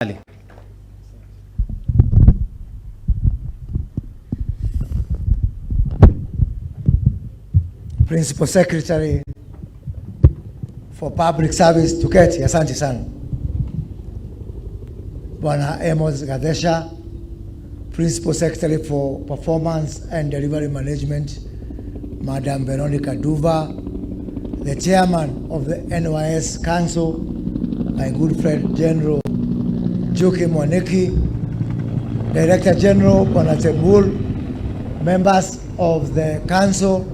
Tafadhali. Principal Secretary for Public Service, tuketi. Asante sana. Bwana Amos Gadesha, Principal Secretary for Performance and Delivery Management, Madam Veronica Duva, the Chairman of the NYS Council, my good friend General Njuki Mwaniki, Director General Bwana Tembul, members of the council,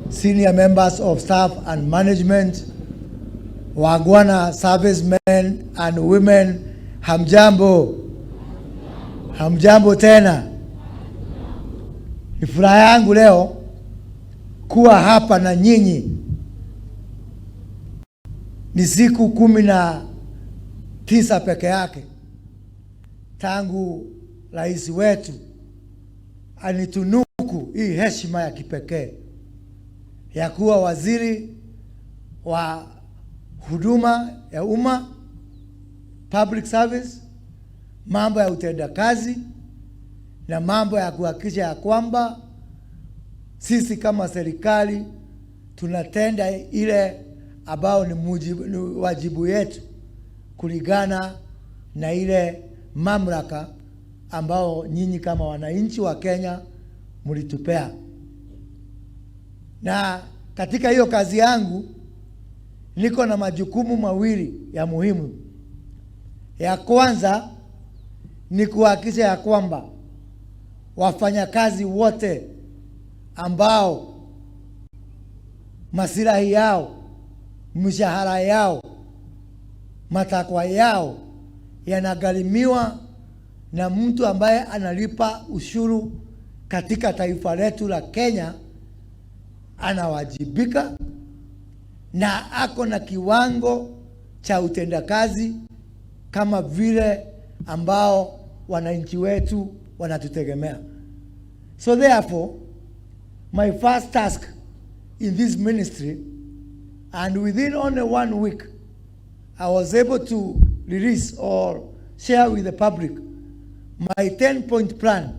senior members of staff and management, wagwana servicemen and women, hamjambo. Hamjambo tena. Ni furaha yangu leo kuwa hapa na nyinyi. Ni siku 19 peke yake tangu rais wetu anitunuku hii heshima ya kipekee ya kuwa waziri wa huduma ya umma, public service, mambo ya utendakazi na mambo ya kuhakikisha ya kwamba sisi kama serikali tunatenda ile ambao ni wajibu yetu kulingana na ile mamlaka ambao nyinyi kama wananchi wa Kenya mlitupea. Na katika hiyo kazi yangu niko na majukumu mawili ya muhimu. Ya kwanza ni kuhakikisha ya kwamba wafanyakazi wote ambao masilahi yao, mishahara yao, matakwa yao yanagharimiwa na mtu ambaye analipa ushuru katika taifa letu la Kenya anawajibika na ako na kiwango cha utendakazi kama vile ambao wananchi wetu wanatutegemea. So therefore, my first task in this ministry, and within only 1 week, I was able to release or share with the public my 10-point plan